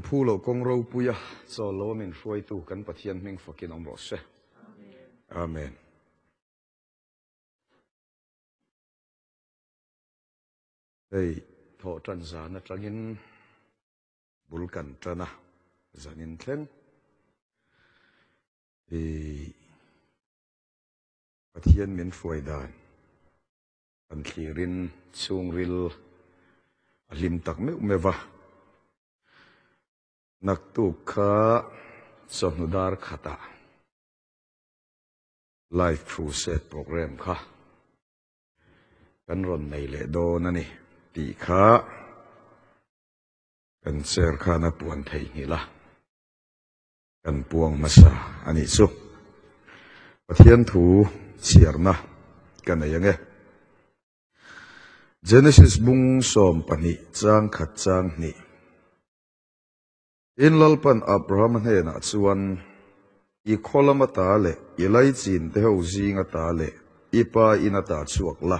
Kan phu loh kawng ropuia chawl lo a min hruaitu kan Pathian hming fakin awm rawh se. Amen. Hei thawh tan zan atangin bul kan tan a, zanin thleng i Pathian min hruai dan kan thlirin chhungril a hlim tak meuh meuh va. Naktuk kha chawhnu dar khatah Live Crusade program kha kan rawn nei leh dawn a ni tih kha kan chair khan a puan theihnghilh a. Kan puang hmasa a nih chu. Pathian thu chhiarna ka nei ang e. Genesis bung 12 chang khat chang hnih. Tin Lalpan Abrahama hnenah chuan, I khaw lama ta leh i laichin te ho zinga ta leh i pa ina ta chhuak la,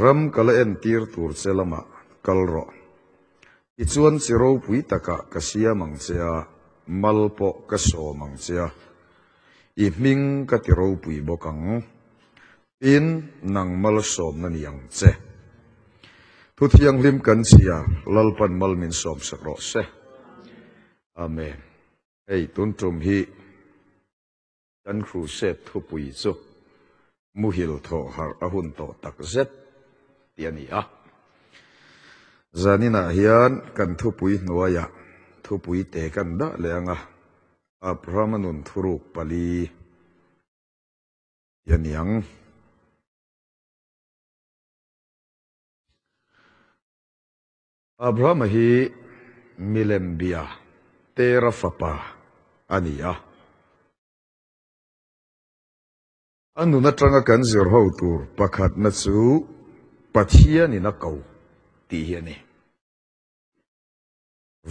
ram ka la entir tur che lamah kal rawh. Tichuan chi ropui takah ka siam ang che a, mal pawh ka sawm ang che a, i hming ka ti ropui bawk ang. Tin, nang malsawmna ni ang che. Thu thianghlim kan chhia, Lalpan mal min sawmsak rawh se. Amen. Hei, tun tum hi kan crusade thupui chu muhil thawh harh a hun tawh tak zet tih a ni a. Zaninah hian kan thupui hnuaiah thupui te kan dah leh ang a, Abrahama nun thuruk pali tih a ni ang. Abrahama hi milem bia Tera fapa a ni a. A nun atanga kan zir ho tur pakhatna chu Pathianin a ko tih hi a ni.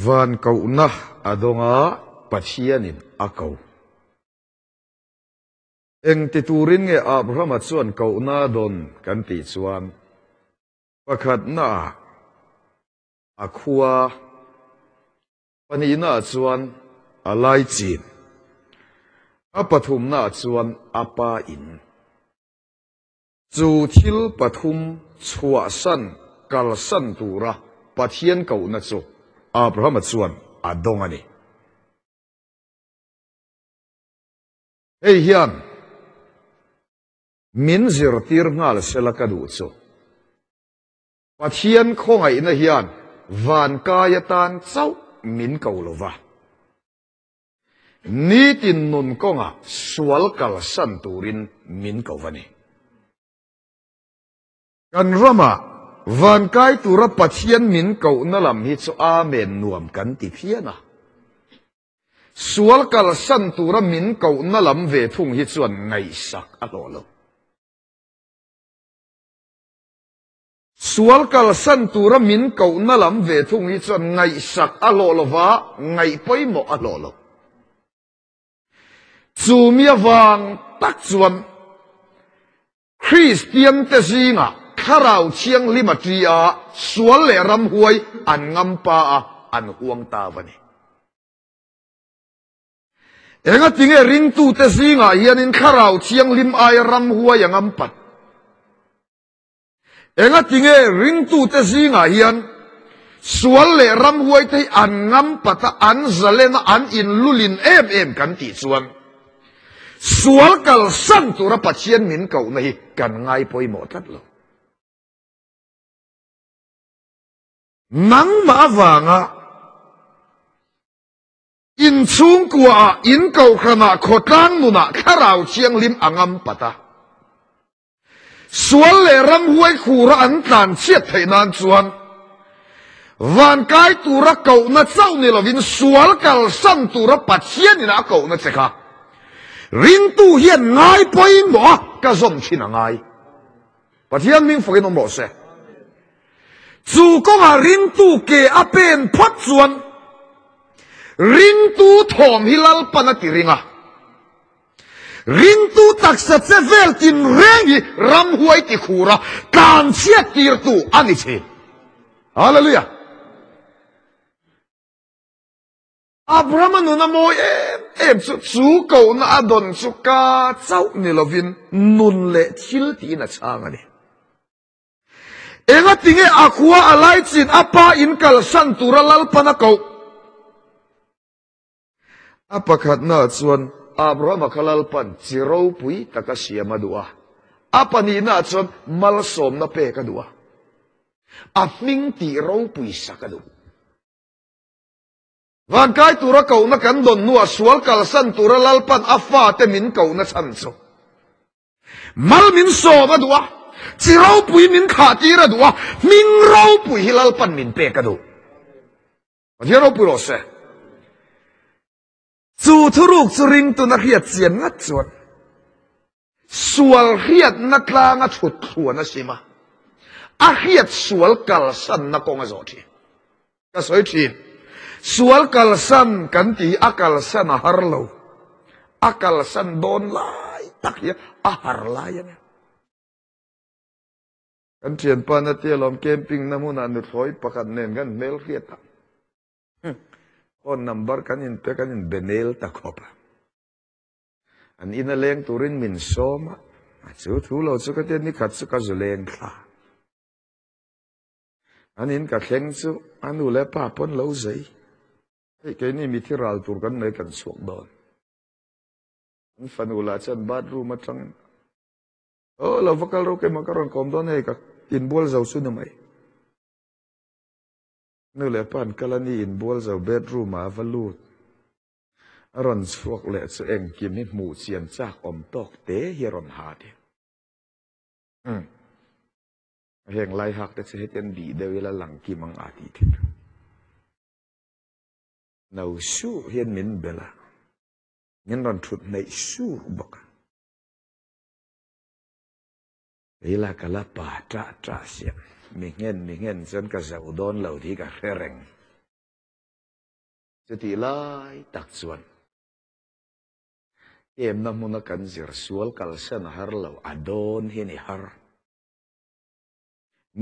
Van kohna a dawng a, Pathianin a ko. Engti turin nge Abrahama chuan kohna a dawn kan tih chuan Pakhatnaah a khua, pahnihnaah chuan a laichin, a pathumnaah chuan a pa in. Chu thil pathum chhuahsan kalsan tura Pathian kohna chu Abrahama chuan a dawng a ni. Hei hian Min zirtir nghal sela ka duh chu. Pathian khawngaihna hian van kai atan chauh min ko lo va. Nitin nun kawngah sual kalsan turin min ko va ni. Kan ramah van kai tura Pathian min kohna lam hi chu Amen nuam kan ti phian a. Sual kalsan tura min kohna lam ve thung hi chuan ngaihsak a hlawh lo. Sual kalsan tura min kohna lam ve thung hi chuan ngaihsak a hlawh lo va, ngaih pawimawh a hlawh lo. Chu mi avang tak chuan Kristiante zingah Thlarau Thianghlim a ṭi a, sual leh ramhuai an ngampa a, an huang ta va ni. Engatinge ringtute zingah hianin Thlarau Thianghlim aia ramhuai a ngampat? Engatinge ringtute zingah hian sual leh ramhuaite hi an ngampat a, an zalen a, an inlulin em em kan tih chuan sual kalsan tura Pathian min kohna hi kan ngai pawimawh tlat lo. Nangmah avanga In chhungkuaah, in kohhranah, khawtlang nunah Thlarau Thianghlim a ngampat a. Sual leh ramhuai khura an tlan chhiat theih nan chuan van kai tura kohna chauh ni lovin sual kalsan tura Pathianin a kohna che kha ringtu hian ngai pawimawh a ka zawm thin a ngai. Pathian hming fakin awm rawh se. Chu kawngah ringtu ke a pen phawt chuan ringtu thawm hi Lalpan a ti ring a. Ringtu taksa che vel tinreng hi ramhuai ti khur a, tlan chhiat tirtu a ni thin. Hallelujah! Abrahama nuna mawi em em chu chu kohna a dawn chu ka chauh ni lovin nun leh thil tiin a chhang a ni. Engatinge a khua a laichin a pa in kalsan tura Lalpan a koh? A pakhatnaah chuan Abrahama kha Lalpan chi ropui taka siam a duh a, a pahnihnaah chuan malsawmna pek a duh a, a hming tih ropui sak a duh. Vankai tura kohna kan dawn hnuah sual kalsan tura Lalpan a fate min kohna chhan chu mal min sawm a duh a, chi ropui min thlah tir a duh a, hming ropui hi Lalpan min pek a duh. Pathian ropui rawh se. Chu thuruk chu ringtun a hriat chian ngat chuan sual hriatna tlanga thut thluan a sim a, a hriat sual kalsanna kawng a zawh thin. Ka sawi thin, sual kalsan kan tih hi a kalsan a har lo, a kalsan dawn lai tak hi a har lai a ni. Kan thianpa na tia lawm camping na hmunah nuthlawi pakhat nen kan hmel hriat a. Phone number kan in pe kan in be nel ta khawp a. An in a leng turin min sawm a, a chu thu lo chu ka tia ni khat chu ka zu leng thla. An in ka thleng chu a nu leh pa pawn lo zei. Hei keini mithi ral tur kan nei kan chhuak dawn. An fanu lah chuan bathroom atang Aw lo va kal ro keimah ka rawn kawm dawn hei ka inbual zo chu ni mai. Nu leh pa an kal a ni inbual zo bedroom ah a va lut. A rawn chhuak leh chu engkim hi hmuh chian chak awm tawk te hi a rawn ha ti. Umm. Heng lai hak te chu hetian bih deuh ila lang kim ang a tih thil. No suh hian min bel a. Min rawn thut hnaih sur bawk a. Ila ka la pa ṭah ṭah siam. Mi nghen mi nghen chuan ka zo dawn lo tih ka hre reng. Chutih lai tak chuan emna hmuna kan zir sual kalsan a har lo, a dawn hi ni har.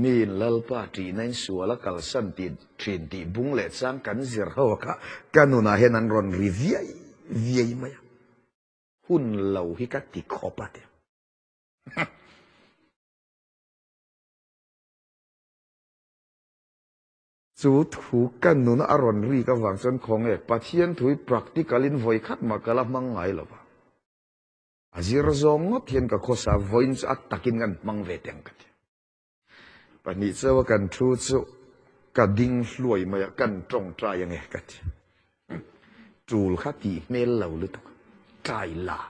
Miin Lalpa ṭihna in sual a kalsan tih ṭhin tih bung leh chang kan zir ho kha ka nunah hian an rawn ri viai viai mai a. Hun lo hi ka ti khawp a ti. Chu thu ka nuna a rawn rik avang chuan khawnge Pathian thu hi practical in vawi khat mah ka la hmang ngai lo va. A zir zawng ngawt hian ka khawsa vawiin chu a takin kan hmang ve teng ka ti. Pahnih chauha kan thu chu ka ding hluai mai a, kan tawngtai ange ka ti. Tul kha tih hmel lo lutuk, tai la.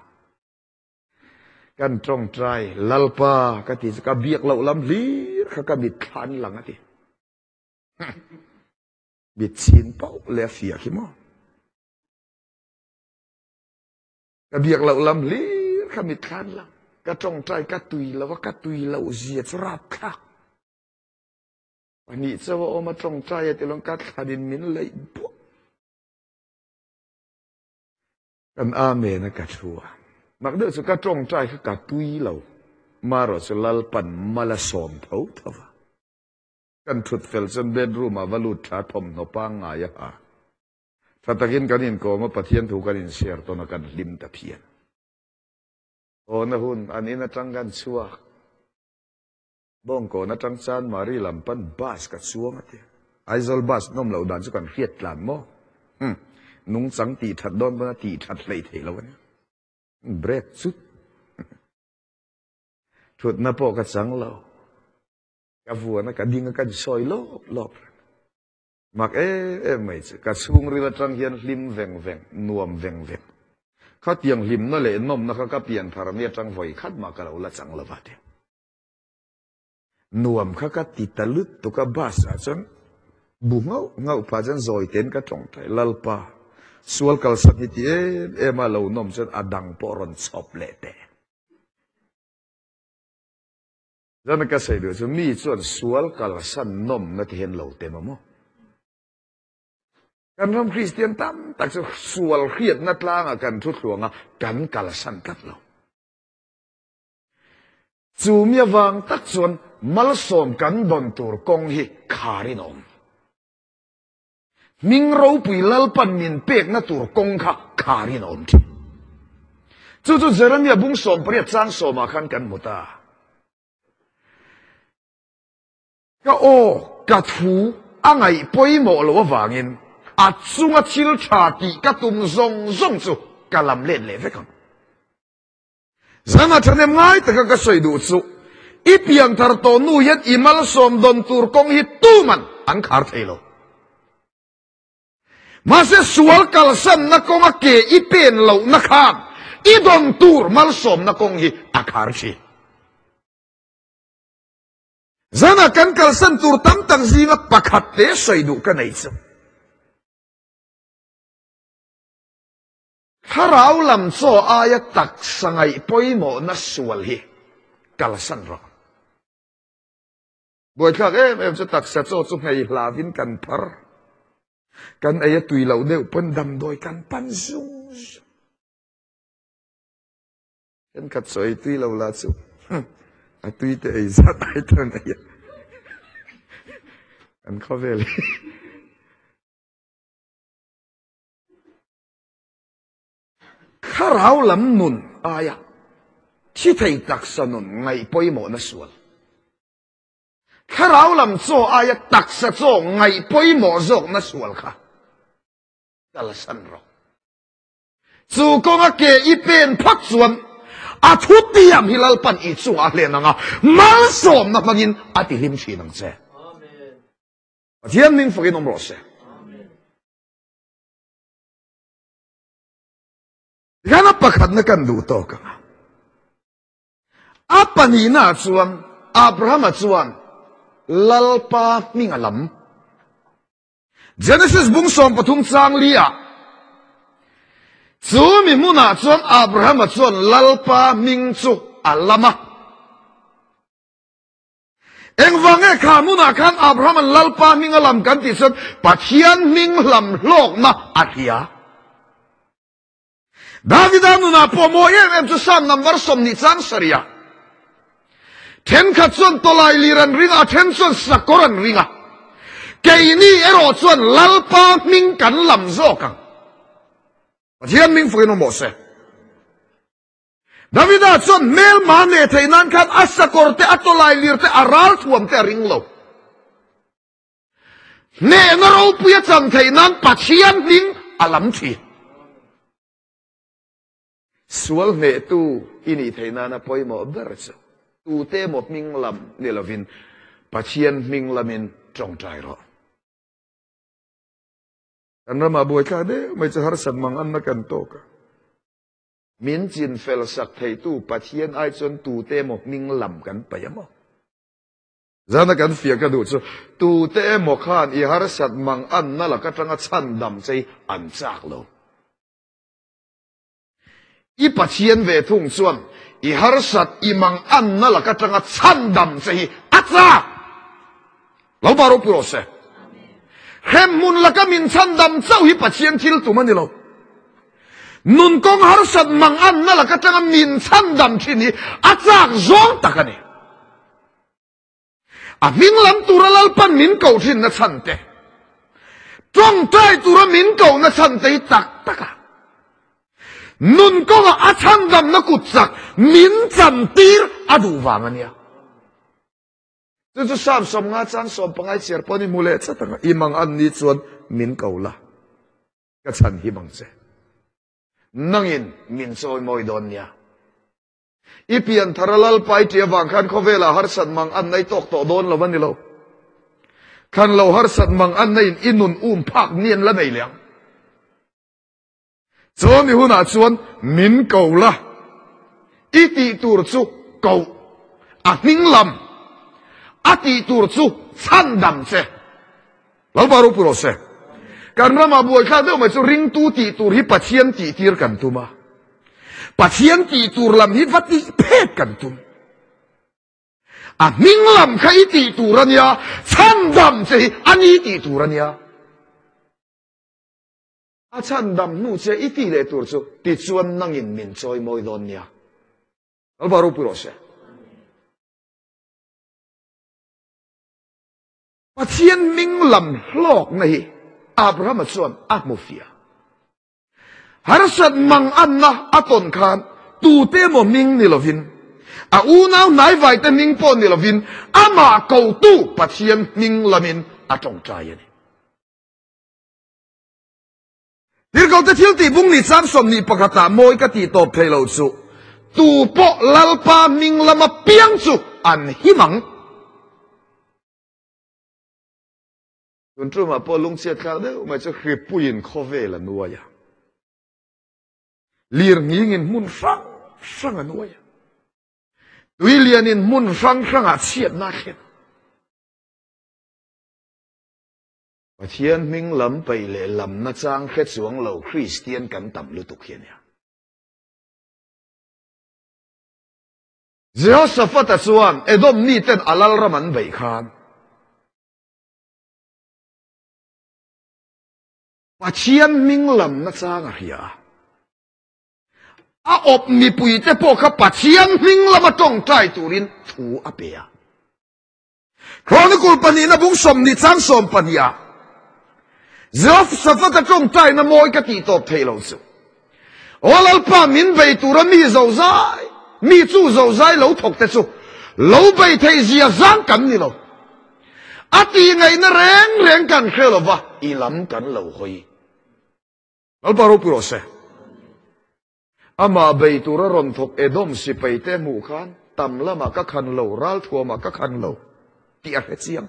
Kan tawngtai Lalpa ka ti chu ka biak loh lam hlir kha ka mit thla an lang a ti. Mit chin pauh leh a fiah khi maw. Ka biak loh lam hlir kha mit thla an lang. Ka tawngtai ka tui lo a, ka tui loh zia chu rapthlak. Pahnih chauh a awm a tawngtai a tilawng ka thlanin min leih buah. Kan Amen a ka thu a. Mak deuh chu ka tawngtai kha ka tui lo. Marawh chu Lalpan mal a sawm tho tho va. Kan thut fel chuan bedroom ah va lut tha thawmhnaw pangngai a ha. Tha takin kan inkawm a, Pathian thu kan inshare tawn a, kan hlim ta phian. Awna hun an in atang kan chhuak. Bawngkawn atang Chanmari lam pan bus ka chuang a ti. Aizawl bus nawm loh dan chu kan hriat tlan maw? Hum, nungchang tih that dawn pawn a tih that hleih theih lo a nia. Break chut. Thutna pawh ka chang lo. Ka vuan a, ka ding a, ka insawi lawp lawp reng. Mak em em mai chu, ka chhungril atang hian hlim veng veng, nuam veng veng. Khatiang hlimna leh nawmna kha ka pian thar ni atang vawi khat mah ka lo la chang lo va ti. Nuam kha ka ti ta lutuk a, bus ah chuan bu nghauh nghauh phah chuan zawi tein ka tawngtai, Lalpa, sual kalsan hi ti em em a lo nawm chuan a dang pawh rawn chhawp leh teh. Zan ka sawi duh chu mi chuan sual kalsan nawmna te hian lo tem a maw? Kan ram Kristian tam tak chu sual hriatna tlangah kan thu thluang a, kan kalsan tlat lo. Chu mi avang tak chuan malsawm kan dawn tur kawng hi kharin a awm. Hming ropui Lalpan min pekna tur kawng kha kharin a awm thin. Chu chu Jeremia bung 80 chang sawmah khan kan hmu ta. Ka aw, ka thu a ngaih pawimawh loh avangin a chunga thil tha tih ka tum zawng zawng chu ka lam let leh vek ang. Zana thahnem ngai taka ka sawi duh chu i pianthar tawh nu hian i malsawm dawn tur kawng hi tuman an khar thei lo. Mahse sual kalsanna kawnga ke i pen lohna khan i dawn tur malsawmna kawng hi a khar thin. Zana kan kalsan tur tam tak zinga pakhat te sawi duh ka nei chu. Thlarau lam chaw aia taksa ngaih pawimawhna sual hi kalsan rawh. Buaithlak em em chu taksa chaw chu nghei hlavin kan phar. Kan ei a tui loh deuh pawn damdawi kan pan zung zung. Thenkhat chaw ei tui lo la chu a tui te ei zat ai tan ei a. Kan khawvel hi. Thlarau lam nun aia thi thei taksa nun ngaih pawimawhna sual. Thlarau lam chaw aia taksa chaw ngaih pawimawh zawkna sual kha kalsan rawh. Chu kawnga ke i pen phawt chuan a thutiam hi Lalpan i chungah a hlen ang a, malsawmna hmangin a tihlim thin ang che. Pathian hming fakin awm rawh se. Tikhan a pakhatna kan duh tawk ang a. A pahnihna chuan Abrahama chuan Lalpa hming a lam. Genesis bung 13 chang li ah chu mi hmunah chuan Abrahama chuan Lalpa hming chu a lam a. Engvang nge kha hmunah khan Abraham an Lalpa hming a lam kan tih chuan Pathian hming hlam hlawkna a hria. Davida nunah pawh mawi em em chu Psalm number 20 chang sarih ah thenkhat chuan tawlai lir an ring a, a then chuan sakawr an ring a. Keini erawh chuan Lalpa hming kan lam zawk ang. Pathian hming fakin awm rawh se. Davida chuan hmelma neh theih nan khan a sakawr te, a tawlai lir te, a ral thuam te a ring lo. Hnehna ropui a chan theih nan Pathian hming a lam thin. Sual hnehtu i nih theih nana pawimawh ber chu tute emaw hming lam ni lovin Pathian hming lamin tawngtai rawh. Kan ramah buaithlak deuh mai chu harsat mang anna kan tawk a. Min chin fel sak theitu Pathian ai chuan tute emaw hming lam kan paih a maw? Zana kan fiah ka duh chu tute emaw khan i harsat mang anna lak atanga chhandam che hi an chak lo. I Pathian ve thung chuan i harsat i mang anna lak atanga chhandam che hi a chak. Lo ba ropui rawh se. Hremhmun laka min chhandam chauh hi Pathian thil tum a ni lo. Nun kawng harsat mang anna laka tanga min chhandam thin hi a chak zawng tak a ni. A hming lam tura Lalpan min ko thin na chhan te, tawngtai tura min ko na chhan te hi tak tak a. Nun kawnga a chhandamna kut chak min chantir a duh vang a nia. Chu chu Psalm 50 chang 15 chhiar pawh ni hmu leh chat ang a, i mang an ni chuan min ko la, ka chhan him ang che. Nangin min chawi mawi dawn nia. I pian thar a Lalpa i ṭih avang khan khawvelah harsat mang an nei tawk tawh dawn lo a ni lo. Thlan lo harsat mang an neiin i nun um phak ni an la nei leh ang. Chawmi hunah chuan min ko la, i tih tur chu koh, a hming lam, a tih tur chu chhandam che. Lalpa ropui rawh se. Kan ramah buaithlak deuh mai chu ringtu tih tur hi Pathian tih tir kan tum a. Pathian tih tur lam hi va tih phet kan tum. A hming lam kha i tih tur a nia, chhandam che hi a ni tih tur a nia. A chhandam hnu che i tih leh tur chu tichuan nangin min chawi mawi dawn nia. Lalpa ropui rawh se. Pathian hming lam hlawkna hi Abrahama chuan a hmu fiah. Harsat mang anna a tawn khan tute emaw hming ni lovin, a unau hnaivaite hming pawh ni lovin amah kotu Pathian hming lamin a tawngtai a ni. Tirhkohte thil tih bung ni chang 21 ah mawi ka tih tawp thei lo chu tu pawh Lalpa hming lama piang chu an him ang. Tun tumah pawh lungchhiat thlak deuh mai chu hripuiin khawvel a nuai a. Lir nghingin hmun hrang hrang a nuai a. Tui lianin hmun hrang hrangah chhiatna a thlen. Pathian hming lam peih leh lamna chang hre chuang lo Kristian kan tam lutuk hi a nia. Jehoshaphat-a chuan Edom miten a lalram an beih khan Pathian hming lamna chang a hria a. A awp mipuite pawh kha Pathian hming lama tawngtai turin thu a pe a. Chronicle pahnihna bung 20 chang 12 ah Jehoshaphat-a tawngtaina mawi ka tih tawp theih lo chu. Aw Lalpa min bei tura mi zozai, mi chu zozai lo thawk te chu lo bei theih zia zang kan ni lo. A tih ngaihna reng reng kan hre lo va, i lam kan lo hawi. Lalpa ropui rawh se. Amah bei tura rawn thawk Edom sipai te hmuh khan tam lamah ka khan lo, ralthuamah ka khan lo tih a hre chiang.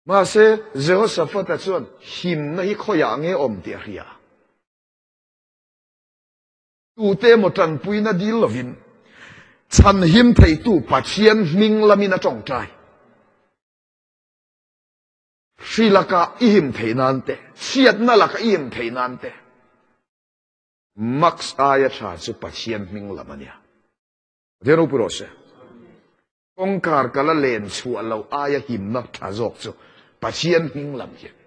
Mahse, Jehoshaphat-a chuan himna hi khawiah nge awm tih a hria. Tute emaw tanpuina dil lovin chhanhim theitu Pathian hming lamin a tawngtai. Hri laka i him theih nan te, chhiatna laka i him theih nan te, Max aia tha chu Pathian hming lam a nia. Pathian ropui rawh se. Kawngkhar kala len chhuah loh aia himna tha zawk chu Pathian hming lam hi a ni.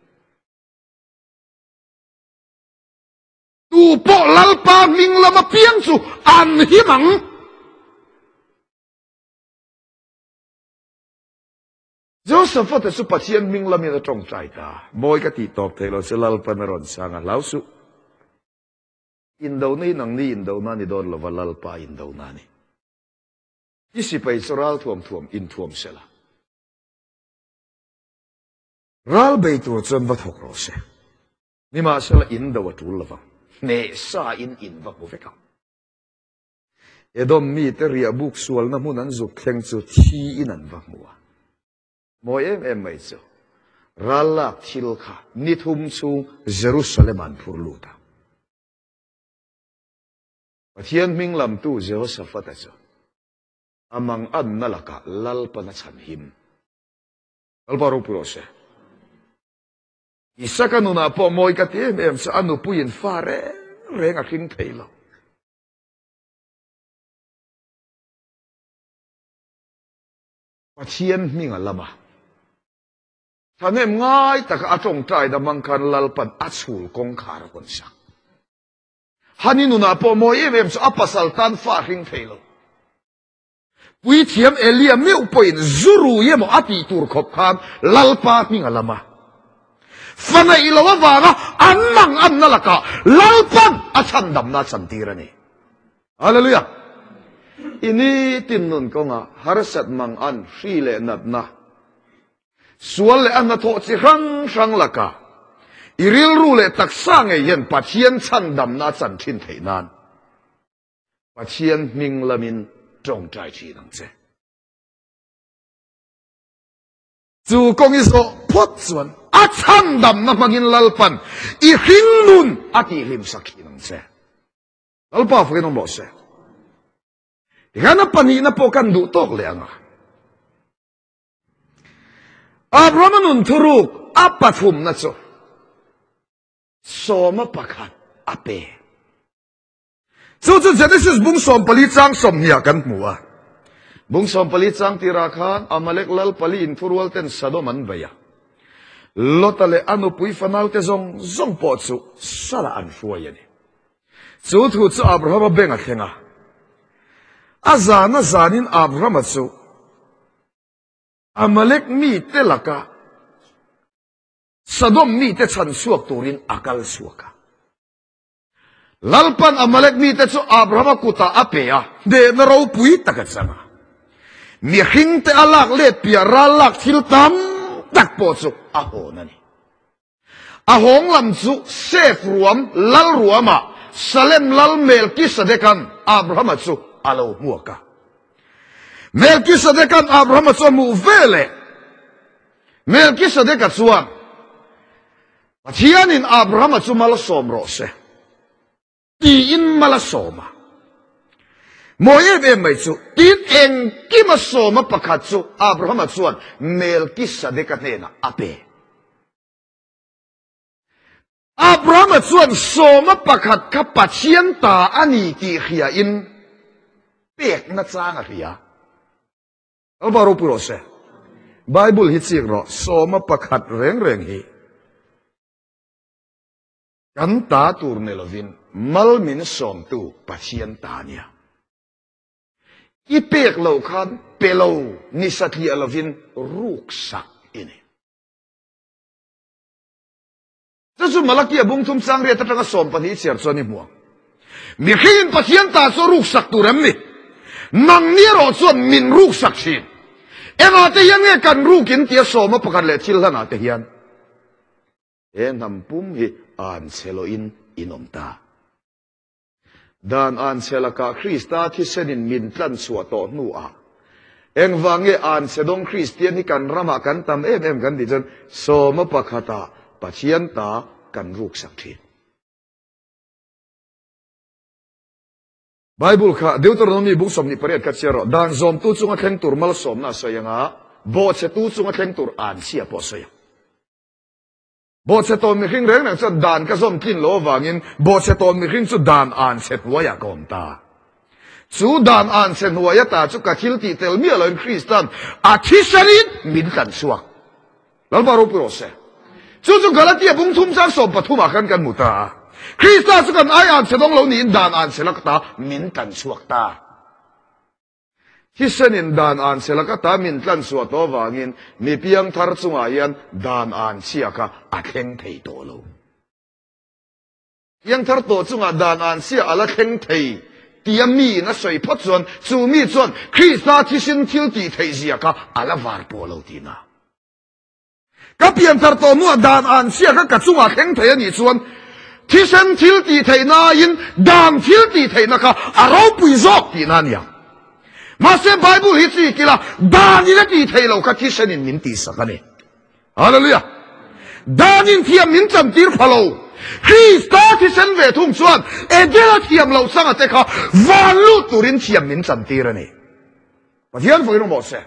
Tu pawh Lalpa hming lam apiang chu an him ang. Josafata chu Pathian hming lamin a tawngtai ta. Mawi ka tih tawp thei lo che Lalpan a rawn chhang a, hlau suh. Indona hi nangni indona a ni dawn lova, Lalpa indona a ni. I sipai chu ral thuam thuam inthuam sela. Ral bei tur chuan va thawk rawh se. Nimahsela indo a tul lovang. Hneh sa in in va hmu vek ang. Edom mite riahbuk sualna hmun an zuk thleng chu thi in an va hmu a. Mawi em em mai chu ral lak thil kha ni thum chhung Jerusalem ah an phur lut a. Pathian hming lamtu Jehoshaphat-a chu a manganna lakah Lalpan a chhanhim. Lalpa ropui rawh se. Isaka nunah pawh mawi ka ti em em chu a nupuiin fa reng reng a hring thei lo. Pathian hming a lam a. Thahnem ngai taka a tawngtai na hmang khan Lalpan a chhul kawngkhar a hawn sak. Hani nunah pawh mawi em em chu a pasal tan fa a hring thei lo. Puithiam Elia meuh pawhin zu rui emaw a tih tur khawp khan Lalpa hming a lam a. Fa neih lo avanga an mang anna lakah Lalpan a chhandamna a chantir a ni. Hallelujah! I nitin nun kawngah harsat mang an hri leh natna, sual leh a hnathawh chi hrang hrang lakah i rilru leh taksa ngei hian Pathian chhandamna a chan thin theih nan Pathian hming lamin tawngtai thin ang che. Chu kawng i zawh phawt chuan a chhandamna hmangin Lalpan i hringnun a tihhlimsak thin ang che. Lalpa fakin awm rawh se. Tikhan a pahnihna pawh kan duh tawk leh ang a. Abrahama nun thuruk a pathumna chu sawma pakhat a pe. Chu chu Genesis bung 14 chang 20 ah kan hmu a. Bung 14 chang tirah khan Amalek lal pali inthurual ten Sodom an bei a. Lota leh a nupui fanaute zawng zawng pawh chu Salah an hruai a ni. Chu thu chu Abrahama beng a thleng a. A zan a zanin Abrahama chu. Amalek mite laka Sodom mite chhan chhuak turin a kal chhuak a. Lalpan Amalek mite chu Abrahama kutah a pe a, hnehna ropui tak a chang a. Mihringte a lak let piah ral lak thil tam tak pawh chu a hawn a ni. A hawng lam chu Sef ruam lal ruamah Salem lal Melkisedekan Abrahama chu a lo hmuak a. Melkisedekan Abrahama chu a hmuh veleh Melkisedeka chuan, Pathianin Abrahama chu malsawm rawh se, tiin mal a sawm a. Mawi em em mai chu, tin engkim a sawma pakhat chu Abrahama chuan Melkisedeka hnenah a pe. Abrahama chuan sawma pakhat kha Pathian ta a ni tih hriain pekna chang a hria. Alba ropui rawh se. Bible hi chik rawh, sawma pakhat reng reng hi kan ta tur ni lovin mal min sawmtu Pathian ta nia. I pek lo khan pe lo ni satliah lovin ruksak i ni. Chu chu Malakia bung thum chang riat atanga 12 chhiar chuan i hmu ang. Mihringin Pathian ta chu ruksak tur em ni? Nangni erawh chuan min ruksak thin. Engah te hian nge kan rukin tia sawma pakhat leh thil hlanah te hian he hnam pum hi an chhe lohin in awm ta. Dan an chhe lakah Krista thisenin min tlan chhuah tawh hnuah engvang nge an chhe dawng Kristian hi kan ramah kan tam em em kan tih chuan sawma pakhatah Pathian ta kan ruksak thin. Bible kha Deuteronomy bung 28 kha chhiar rawh. Dan zawmtu chunga thleng tur malsawmna a sawi anga bawhchhetu chunga thleng tur an chhia pawh a sawi ang. Bawhchhe tawn mihring reng reng chuan dan ka zawm tlin lo avangin bawhchhe tawn mihring chu dan an chhe hnuaiah ka awm ta. Chu dan an chhe hnuai ata chu ka thil tih tel miah loin Kristan a thisanin min tlan chhuak. Lalpa ropui rawh se. Chu chu Galatia bung thum chang 13 ah khan kan hmu ta a. Krista chu kan ai an chhe dawng lo niin dan an chhe lak ta min tlan chhuak ta. Thisenin dan an chhe laka ta min tlan chhuah tawh avangin mi piangthar chungah hian dan an chhia kha a thleng thei tawh lo. Piangthar tawh chungah dan an chhia a la thleng thei tia miin a sawi phawt chuan chu mi chuan Krista thisen thil tih theih zia kha a la var pawh lo tihna. Ka pianthar tawh hnuah dan an chhia kha ka chungah thleng thei a nih chuan thisen thil tih theihnain dan thil tih theihna kha a ropui zawk tihna a ni ang. Mahse Bible hi chi kila danin a tih theih loh kha thisenin min tihsak a ni. Hallelujah! Danin thiam min chantir pha lo. Krista thisen ve thung chuan Edena thiam loh changa te kha van lut turin thiam min chantir a ni. Pathian vawiin awm rawh se.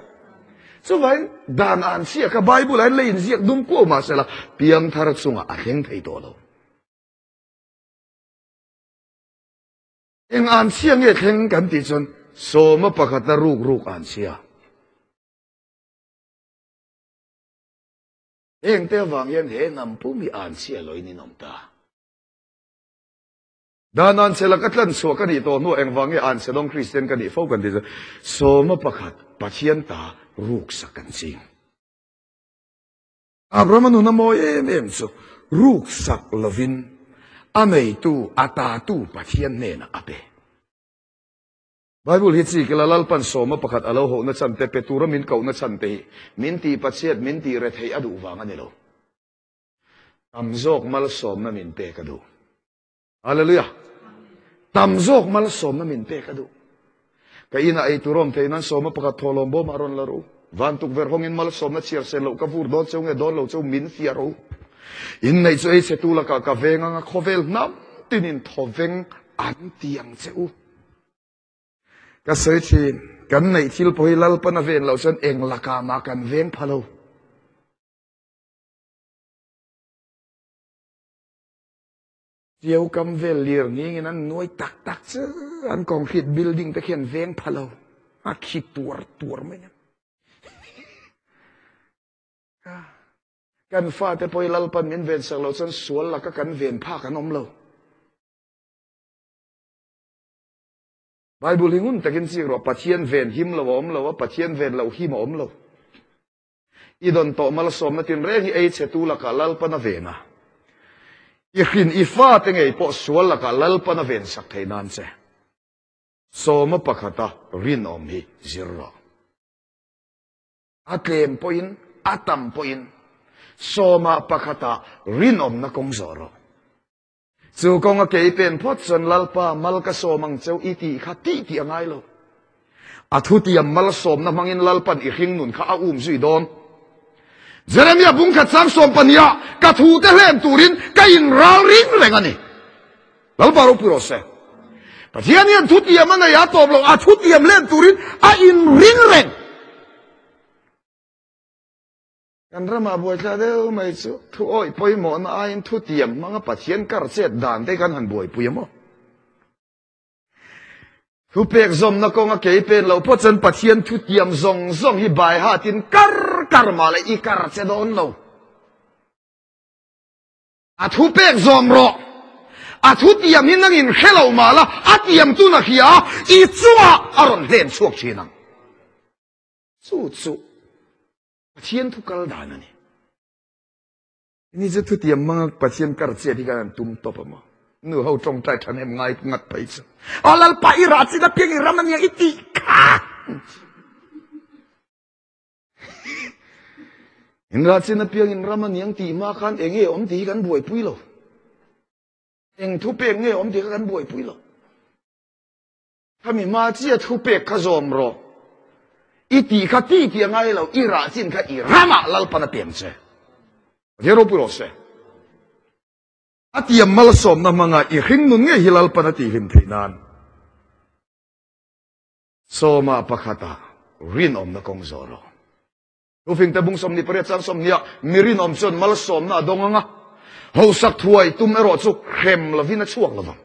Chuvain dan an chhia kha Bible ah hian lei inziak dum kuau mahsela piangthar chungah a thleng thei tawh lo. Eng an chhia nge thleng kan tih chuan sawma pakhata ruk ruk an chhia. Heng te avang hian he hnam pum hi an chhia loin in awm ta. Dan an chhe laka tlan chhuah ka nih tawh hnuah engvang nge an chhe dawng Kristian ka nih fo kan ti chu sawma pakhat Pathian ta ruksak kan ching. Abrahama nun a mawi em em chu ruksak lovin a neitu a tatu Pathian hnenah a pe. Bible hi chi kila Lalpan sawma pakhat a lo hohna chan te pe tura min kohna chan te hi min tih Pathian min tih retheih a duh vang a ni lo. Tam zawk malsawmna min pek a duh. Hallelujah. Tam zawk malsawmna min pek a duh. Ka inah ei tur awm thei nan sawma pakhat thawhlawm bawmah rawn la ru. Van tukverh hawngin malsawmna chhiar sen loh ka vur dawn cheu nge dawn lo cheu min fiah ro. Inneih chu ei chhe tu lakah ka veng anga khawvel hnam tinin thawveng an ti ang che u. Ka sawi thin, kan neih thil pawh hi Lalpan a ven loh chuan eng lakah mah kan veng pha lo. Chiau kam vel lir nghingin an nuai tak tak chu an concrete building te khi an veng pha lo. A khi tuar tuar mai a. Kan fate pawh hi Lalpan min ven sak loh chuan sual laka kan ven phak an awm lo. Bible hi ngun takin chik rawh, Pathian ven him lo a awm lo a, Pathian ven loh him a awm lo. I dawn tawh malsawmna tinreng hi ei chhetu lakah Lalpan a ven a. I hrin i fate ngei pawh sual lakah Lalpan a ven sak theih nan che. Sawma pakhata rinawm hi zir rawh. A tlem pawhin, a tam pawhin sawma pakhata rinawmna kawng zawh rawh. Chu kawnga kei pen phawt chuan Lalpa mal ka sawm ang cheu i tih kha tih tih a ngai lo. A thutiam malsawmna hmangin Lalpan i hringnun kha a um zui dawn. Jeremia bungkhat sang sawm pahniha ka thute hlen turin ka inral ring reng a ni. Lalpa ropui rawh se. Pathian hian thutiam a nei a tawp lo, a thutiam hlen turin a inring reng. Kan ramah buaithla deuh mai chu thu awih pawimawhna aiin thutiam hmanga Pathian kar chet dan te kan han buaipui a maw? Thupek zawmna kawnga kei pen loh phawt chuan Pathian thutiam zawng zawng hi bai hatin kar kar mah leh i kar che dawn lo. A thupek zawm rawh. A thutiam hi nangin hre lo mah la, a tiam tun a hria a, i chungah a rawn hlen chhuak thin ang. Chu chu Pathian thu kal dan a ni. Ni chu thutiam hmanga Pathian kar chiat hi kan han tum tawp a maw? Nu ho tawngtai thahnem ngai ngat phei chu. Aw Lalpa i rah chin apiang i ram ania i tih kha. In rah chin apiang in ram aniang tih hma khan eng nge awm tih hi kan buaipui lo. Eng thu pek nge awm tih kha kan buaipui lo. Khami hma chia thu pek kha zawm rawh. I tih kha ti tih a ngai lo, i rah chin kha i ramah Lalpan a pem che. Pathian ropui rawh se. A tiam malsawmna hmanga i hringnun ngei hi Lalpan a tihhlim theih nan. Sawma pakhata rinawmna kawng zawh rawh. Thufingte bung 28 chang 20 mi rinawm chuan malsawmna a dawng anga, hausak thuai tum erawh chu hrem lovin a chhuak lovang.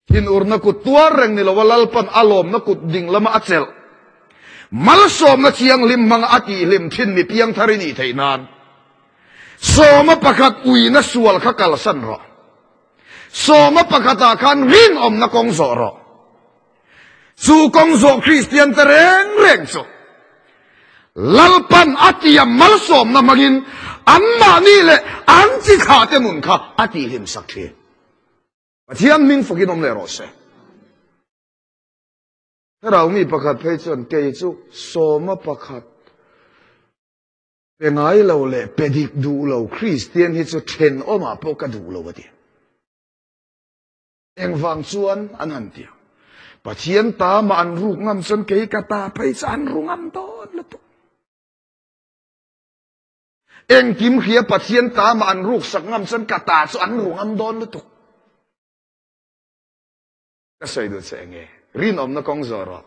Thinurna kut tuar reng ni lova Lalpan a lawmna kut ding lama a chelh. Malsawmna thianghlim hmanga a tihhlim thin mi piangthar i nih theih nan. Sawma pakhat uina sual kha kalsan rawh. Sawma pakhatah khan rinawmna kawng zawh rawh. Chu kawng zawh Kristian te reng reng chu Lalpan a tiam malsawmna hmangin anmahni leh an chi thlah te nun kha a tihhlim sak thin. Pathian hming fakin awm leh rawh se. Thlarau mi pakhat phei chuan kei chu sawma pakhat pe ngai lo leh pe dik duh lo Kristian hi chu thenawmah pawh ka duh lo a ti. Engvang chuan an han ti ang. Pathian ta mah an ruk ngam chuan kei ka ta phei chu an ru ngam dawn lutuk. Engkim hria Pathian ta mah an ruk sak ngam chuan ka ta chu an ru ngam dawn lutuk. Ka sawi duh che enge? Rinawmna kawng zawh rawh.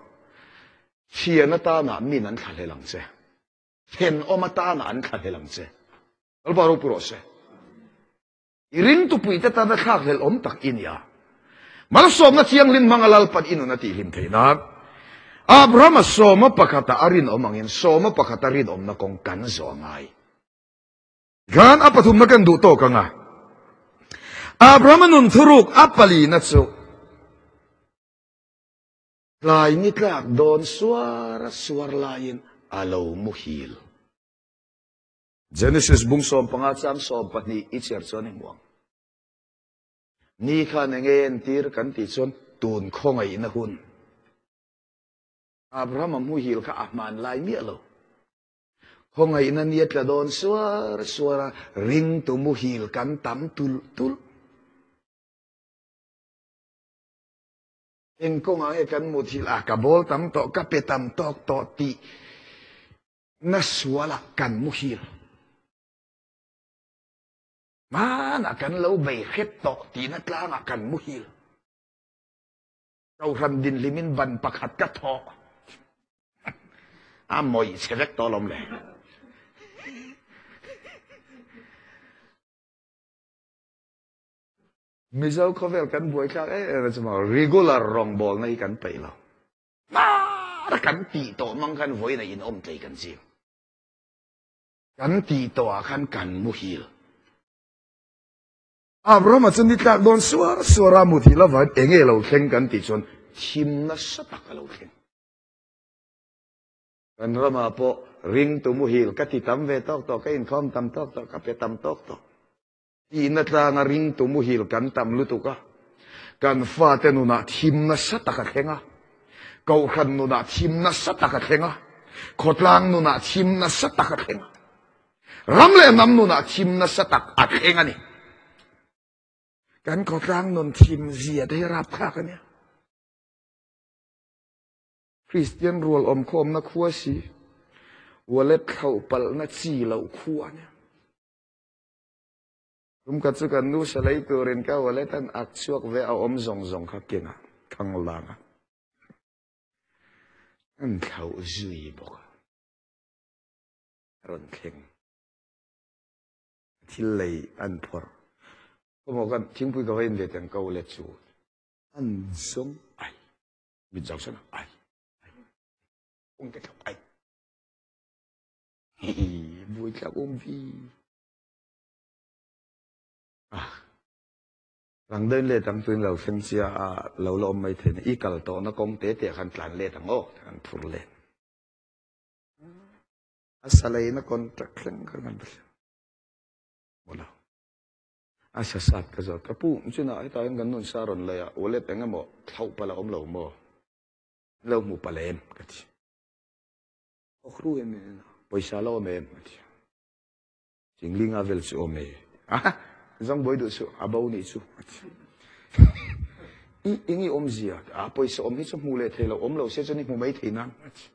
Thian atana min an thlahlel ang che. Thenawm atana an thlahlel ang che. Lalpa ropui rawh se. I ringtupui te tana thlakhlelh awm tak i ni a. Malsawmna thianghlim hmanga Lalpan i nun a tihhlim theih nan Abrahama sawma pakhata a rinawm angin sawma pakhata rinawmna kawng kan zawh a ngai. Khan a pathumna kan duh tawk ang a. Abrahama nun thuruk a palina chu tlai ni tlak dawn suar a suar laiin a lo muhil. Genesis bung 15 chang 12 i chhiar chuan i hmu ang. Ni khan enge entir kan tih chuan tun khawngaihna hun. Abraham a hmuhil kha a hman lai miah lo. Khawngaihna ni a tla dawn suar suar a, ringtu muhil kan tam tulh tulh. Eng kawngah nge kan muthilh a, ka bawl tam tawh, ka pe tam tawk tawh tih Na sualah kan muhil. Hmanah kan lo bei hrep tawh tihna tlangah kan muhil. Kohhran dinhlimin ban pakhat ka thawh. A mawih chhe vek tawh alawm le. Mizo khawvel kan buaithlak em em a chu maw regular rawngbawlna hi kan peih lo. Hmara kan tih tawh mang khan vawiin a inawm tlei kan ching. Kan tih tawh ah khan kan muhil. Abrahama chu ni tlak dawn suar suar a muthilh avangin enge lo thleng kan tih chuan thim nasa tak a lo thleng. Kan ramah pawh ringtu muhil ka ti tam ve tawk tawh, ka inkhawm tam tawk tawh, ka pe tam tawk tawh. Tihna tlanga ringtu muhil kan tam lutuk a, kan fate nunah thim nasa tak a thleng a, kohhran nunah thim nasa tak a thleng a, khawtlang nunah thim nasa tak a thleng a, ram leh hnam nunah thim nasa tak a thleng a ni. Kan khawtlang nun thim zia te hi rapthlak a nia. Kristian rual awmkhawmna khua si, wallet thlauh palhna chi loh khua a nia. Tum khat chu kan nu salei turin ka wallet an ak chhuak ve a awm zawng zawng kha kengah thang lang a, an thlauh zui bawk a, a rawn thleng. Thil lei an phawrh. Khawmaw kan thingpui ka va in ve teng ka wallet chu an zawng ai. Mit zau sana ai ai ung te thap ai bui thlak um vi ah rang den le tang tuin lo thleng chia a lo la om mai thei i kal to na kong te te khan tlan le tang o kan phur le a salei na contract thleng kan kan bola A sa sat ka zawt. Ka pu, chunah hetah hian kan nun sa rawn lei a, wallet eng emaw thlauh palh a awm lo maw? An lo hmu palh em? ka ti. Awk ru em em a, pawisa lo awm em? a ti. Chinglinga vel chu awm e. A, zawng buai duh suh, a bo nih chu, a ti. I eng i awmzia? A, pawisa awm hi chu hmu leh thei lo, awm lo se chuan i hmu mai thei nan, a ti.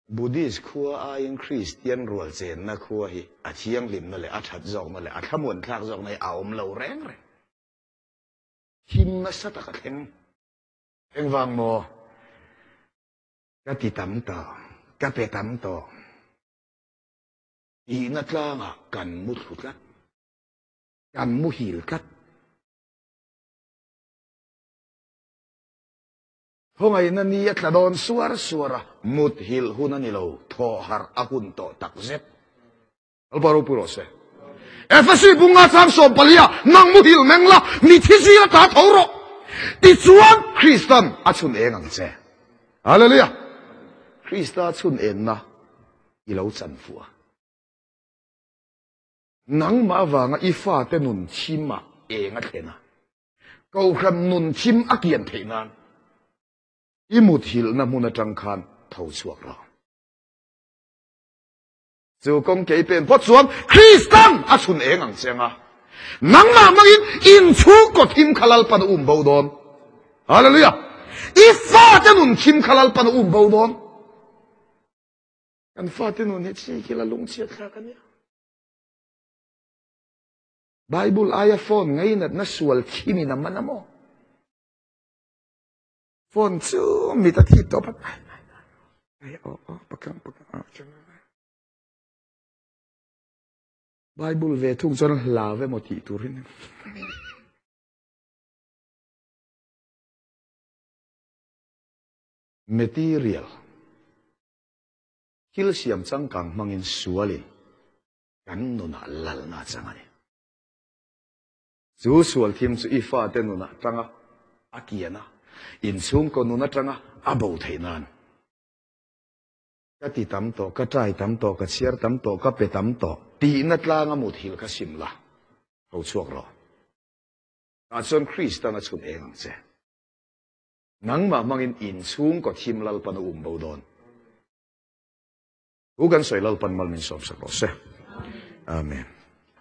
Buddhist khua aiin Kristian rual chenna khua hi a thianghlimna leh a that zawkna leh a thlamuan thlak zawkna hi a awm lo reng reng. Thim nasa tak a thleng. Engvang maw? Ka ti tam tawh, ka pe tam tawh. Tihna tlangah kan mu thlu tlat, kan muhil tlat. Khawngaihna ni a tla dawn suar suar a, mut hilh hun a ni lo, thaw harh a hun tawh tak zet. Lalpa ropui rawh se. Efesi bunga chang 14 ah, Nang muhilh meng la, mi thi zing ata tho rawh. Tichuan Kristan a chhun eng ang che. Hallelujah! Krista chhun enna i lo chan fuh a. Nangmah avanga i fate nun chimah eng a thlen a. Kohhran nun thim a kian theih nan i muthilhna hmun atang khan tho chhuak rawh. Chu kawng kei pen phawt chuan Kristan a chhun eng ang che anga nangmah hmangin inchhungkaw thim kha Lalpan a um bo dawn. Hallelujah! I fate nun thim kha Lalpan a um bo dawn. Kan fate nun hi chi khi la lungchhiat thlak a nia. Bible aia phone ngainatna sual thimin a man a maw? Phone chu mit a thip tawp a. Ai aw aw pakang pakang a chang. Bible ve thung chuan hlau emaw tih turin. Material thil siam changkang hmangin sualin Kan nunah lalna chang a ni. Chu sual thim chu i fate nunah tanga a kian a, inchhungkaw nun atanga a bo theih nan. Ka ti tam tawh, ka try tam tawh, ka chhiar tam tawh, ka pe tam tawh tihna tlanga muthilh kha sim la, tho chhuak rawh. Tah chuan Kristan a chhun eng ang che. Nangmah hmangin inchhungkaw thim Lalpan a um bo dawn. Thu kan sawi Lalpan mal min sawmsak rawh se. Amen.